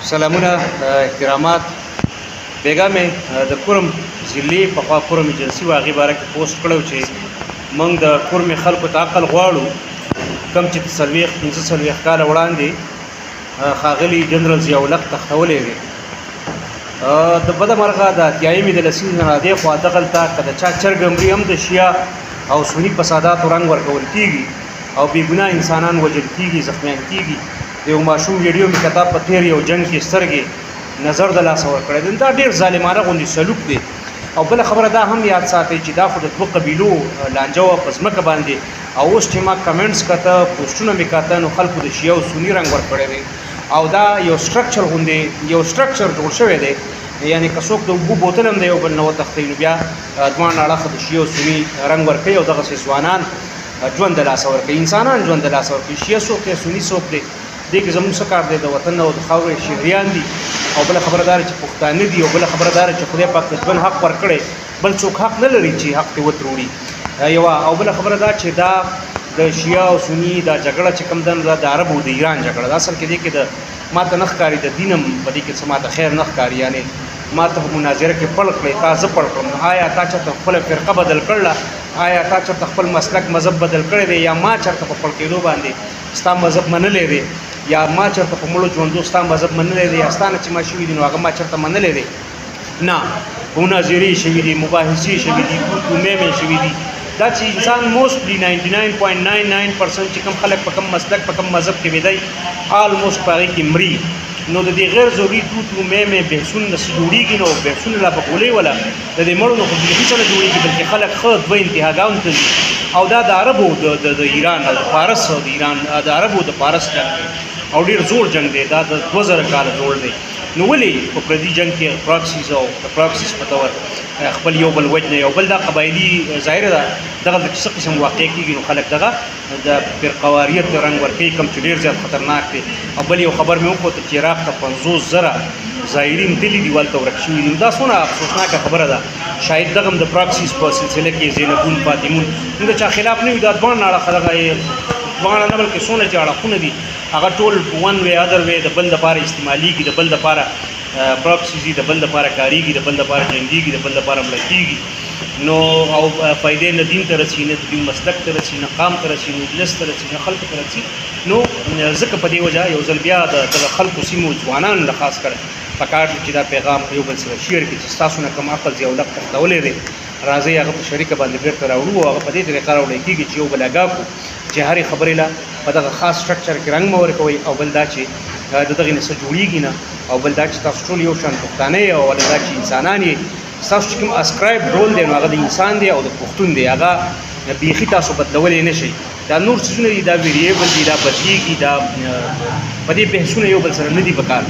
سلامونه، احترامات. بیګا مې د کورم ضلع، پخوا کورم ایجنسي وه، هغې باره کې پوسټ کړو چې موږ د کورمې خلکو ته عقل غواړو، کوم چې 40، 45 کاله وړاندې ښاغلي جنرال ضیاءالحق تښتولی دی. د بده مرغه د 80مې د لسیزې نه را دې خوا دغلته که د چا چرګ مري هم د شیعه او سني فساداتو رنګ ورکول کېږي او بې ګناه انسانان وژل کېږي، زخمیان کېږي. د یو ماشوم ویډیو مې کته، په تیر یو جنګ کې سترګې نظر د لاسه ورکړی دی. دا ډېر ظالمانه غوندې سلوک دی. او بله خبره دا هم یاد ساتئ چې دا خو د دوه قبیلو لانجه وه په ځمکه باندې. او اوس چې ما کمنټس کته، پوسټونه مې کته، نو خلکو د شیعه او سني رنګ ورکړی دی او دا یو سټرکچر غوندې یو سټرکچر جوړ شوی دی. یعنی که څوک د اوبو بوتل هم د یو بل نه وتښتوي، نو بیا دواړه اړخه د شیعه او سني رنګ ورکوي او دغسې ځوانان ژوند د لاسه ورکوي، انسانان ژوند د لاسه ورکوي. شیعه څوک دی، سني څوک دی، دې کې زموږ څه کار دی؟ د وطن او د خاورې شهریان دي. او بله خبره دا چې پښتانه دي. او بله خبره دا چې خدای پاک د ژوند حق ورکړی، بل څوک حق نه لري چې حق دې وتروړي یوه. او بله خبره دا چې دا د شیعه او سني دا جګړه چې کوم ده، دا د عربو د ایران جګړه ده. اصل کې دې کې د ماته نه ښکاري، د دین هم په دې کې څه ماته خیر نه ښکاري. یعنې ما ته په مناظره کې پړ کړې، تا زه پړ کړم، نو آیا تا چېرته خپله فرقه بدل کړله؟ آیا تا چېرته خپل مسلک مذهب بدل کړی دی؟ یا ما چېرته په پړ کېدو باندې ستا مذهب منلی دی؟ یا ما چېرته په مړو ژوندو ستا مذهب منلی دی؟ یا ستا نه چې ما شوي دي، نو هغه ما چېرته منلی دی؟ نه، مناظرې شوي دي، مباحثې شوي دي، تو تو مې مې شوي دي. دا چې انسان موسټلی 99.99% چې کوم خلک په کوم مسلک، په کوم مذهب کې ویدای، آلموست په هغې کې مري. نو د دې غیر ضروري تو تو مې مې بحثونه نه څه جوړېږي. نو بحثونه لا په ګولۍ ولا د دې مړو نو خو بیخي څه نه جوړېږي، بلکې خلک ښه دوه انتهاګانو ته ځي. او دا د عربو د ایران او د فارس او د ایران، د عربو د فارس جنګ دی او ډېر زوړ جنګ دی، دا د 2000 کاله زوړ دی. نو ولې په پردي جنګ کې پراکسیز او د پراکسیز په تور خپل یو بل وجنه؟ یو بل دا قبایلی، ظاهر ده دغه د څه قسم واقع کیږي، نو خلک دغه د فرقواریت رنګ ورکوي، کوم چې ډیر زیات خطرناک دی. او بل یو خبر مې وکوت چې عراق ته 50,000 زایرین تللي دي، هلته ورک شوي دي. دا څونه افسوسناکه خبره ده. شاید دغه هم د پراکسیز په سلسله کې زینبون، فاطمون. موږ چا خلاف نه یو. دا دواړه اړخه، دغه دواړه نه بلکې څونه چې اړخونه دي، هغه ټول ون وی ادر وی د بل لپاره استعمالیږي، د بل لپاره پراکسیز، د بل لپاره کاریږي، د بل لپاره جنګیږي، د بل لپاره مړه کیږي. نو او فائدې نه دین ته رسی، نه د مسلک ته رسی، نه قام ته رسی، نه ولس ته رسی، نه خلکو ته رسی. نو ځکه په دې وجه یو ځل بیا د دغه خلکو، سیمو ځوانانو له خاص کر پکار دي چې دا پیغام یو بل سره شیر کړي چې تاسو نه کوم عقل ضیاءالحق تښتولی دی، راځئ هغه په شریکه باندې بېرته راوړو. او هغه په دې طریقه راوړی کېږي چې یو بل اګاه کړو چې هرې خبرې له په دغه خاص سټرکچر کې رنګ مه ورکوئ. او بل دا چې د دغې نه څه جوړېږي نه. او بل دا چې تاسو ټول یو شان پښتانه یې او بل دا چې انسانان یې. ستاسو چې کوم اسکرایب رول دی، نو هغه د انسان دی او د پښتون دی، هغه بیخي تاسو بدلولی نه شئ. دا نور څیزونه دي، دا ویریبل دي، دا بدلیږي، دا په دې بحثونه یو بل سره نه دي پکار.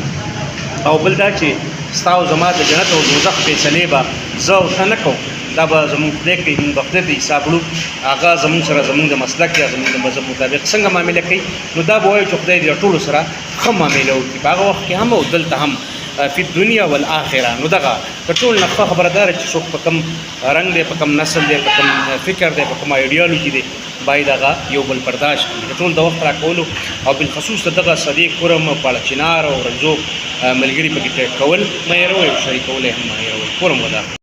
او بل دا چې ستا او زما د جنت او دوزخ فیصلې به زه او ته نه کوو، دا به زمونږ خدای کوي. مونږ به خدای ته حساب وړو، هغه زمونږ سره زمونږ د مسلک یا زمونږ د مذهب مطابق څنګه معامله کوي. نو دا به وایو چې خدای دې ټولو سره ښه معامله وکړي، په هغه وخت کې هم او دلته هم، فی الدنیا والآخره. نو دغه د ټول نه ښه خبره دا ده چې څوک په کوم رنګ دی، په کوم نسل دی، په کوم فکر دی، په کوم ایډیالوژي دی، باید هغه یو بل برداشت کړي. د ټول د وخت راکولو او بالخصوص د دغه صدې کورم، پاړه چنار او رنځو ملګري پکې ټیګ کول مه هېروئ او شریکول یې هم مه هېروئ. کورم ودا.